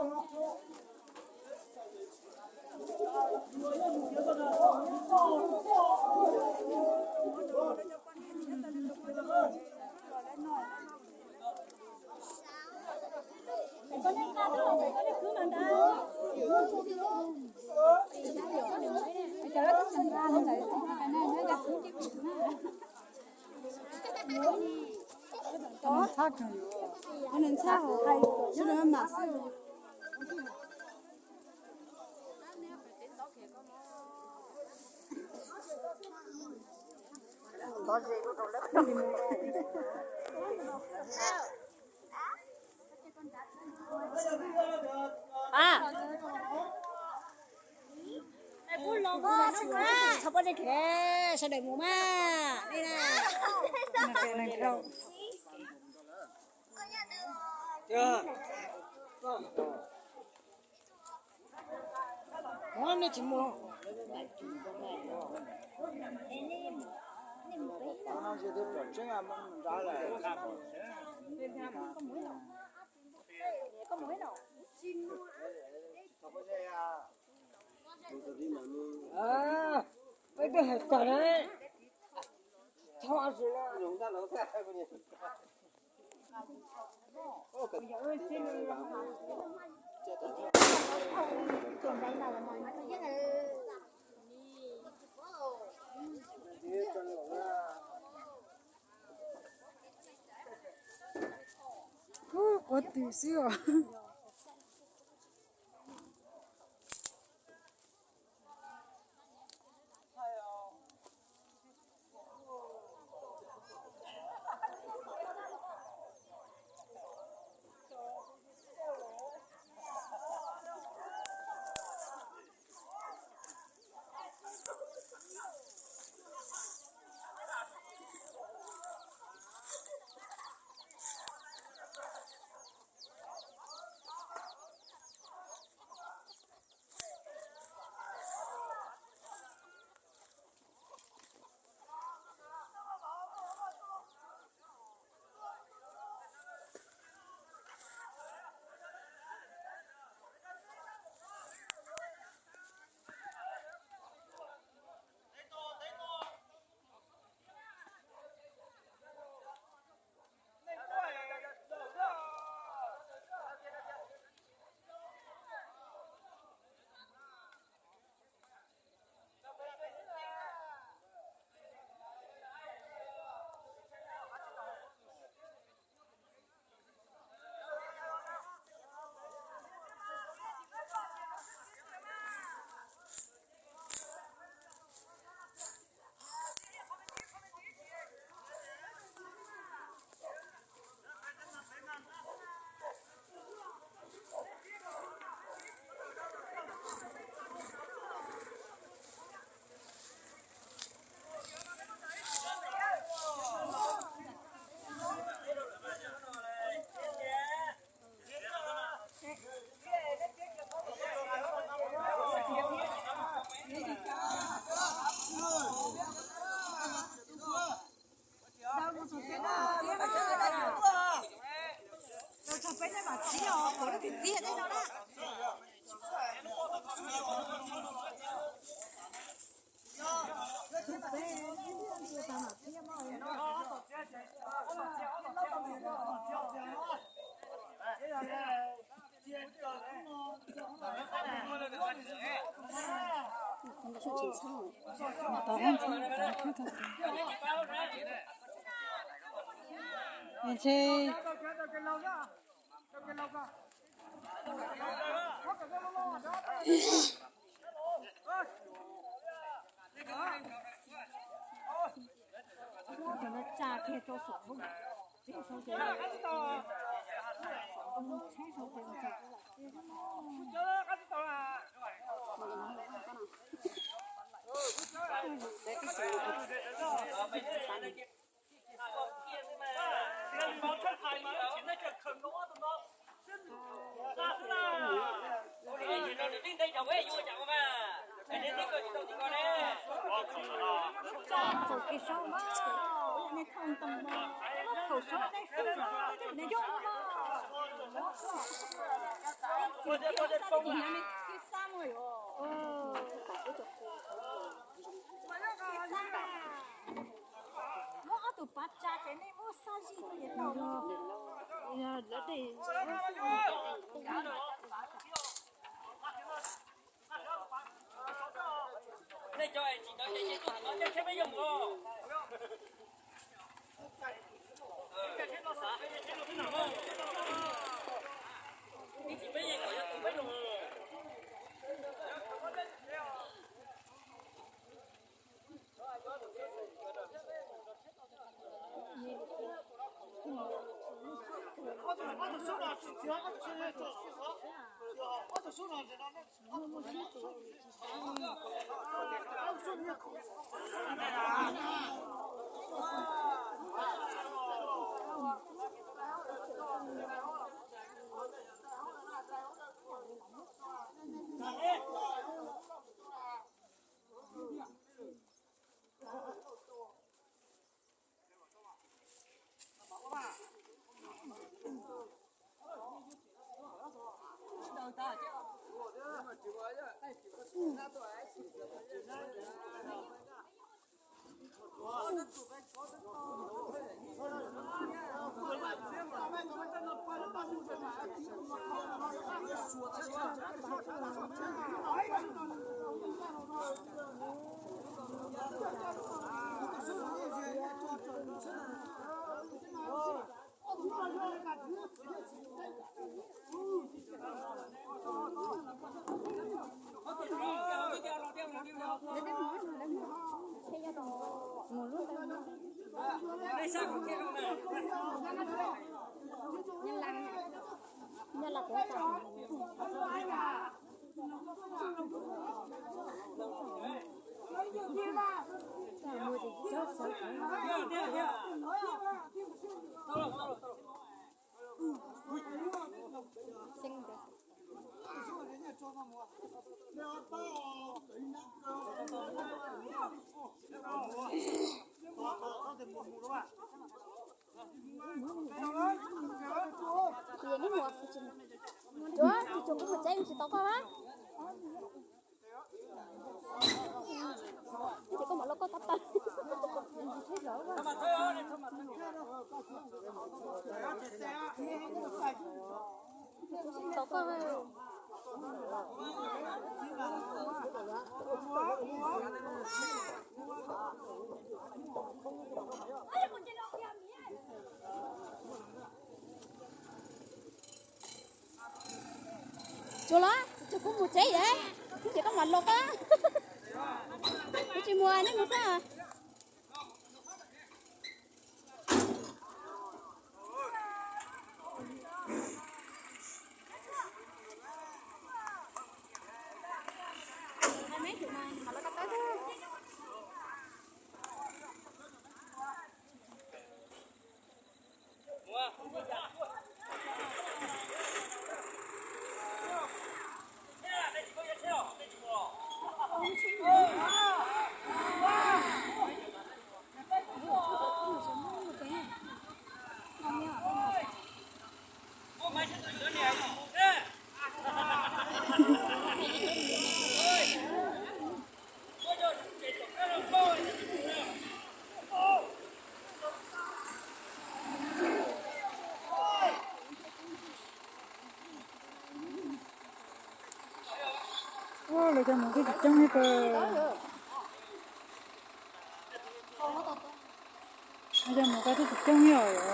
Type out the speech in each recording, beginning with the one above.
A, txhob pob zeb khiav, sawv daws mus mas. Nej tsis mus. Peb twb hais kom na. Txhob zoo na. Ub, quav twm xwb os. Muab ob tug pav tsa ces nej muab xab zij tus niam tau no. Ua, tus tsoom koj mus tsev tsis tau koj na. Ces koj mam los koj tab tag. Tau koj. Tsuas los, tsuas kuv mus tsev yom, ces koj mam los koj. Kuv tsis mus, nej mus xwb. Ua, lawv cov mus twb tsis coob thiab pab. Lawv cov mus ko twb tsis coob thiab os.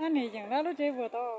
Ab, nim yeem lawv lub tsev vuas tau.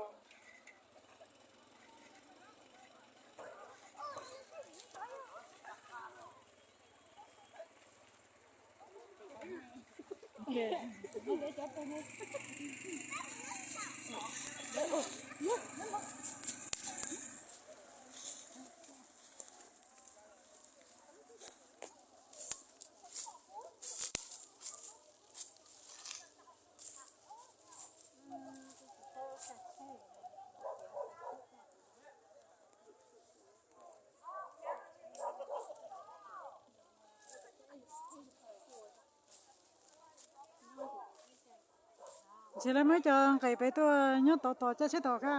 Ces lawv muab cov nqes pem tuaj nyob tod tod, caj tsheb tod ka.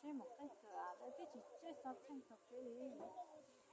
Tsheb mus qeej kawg, lawv twb tsis tsheb xov txheej txog kev li.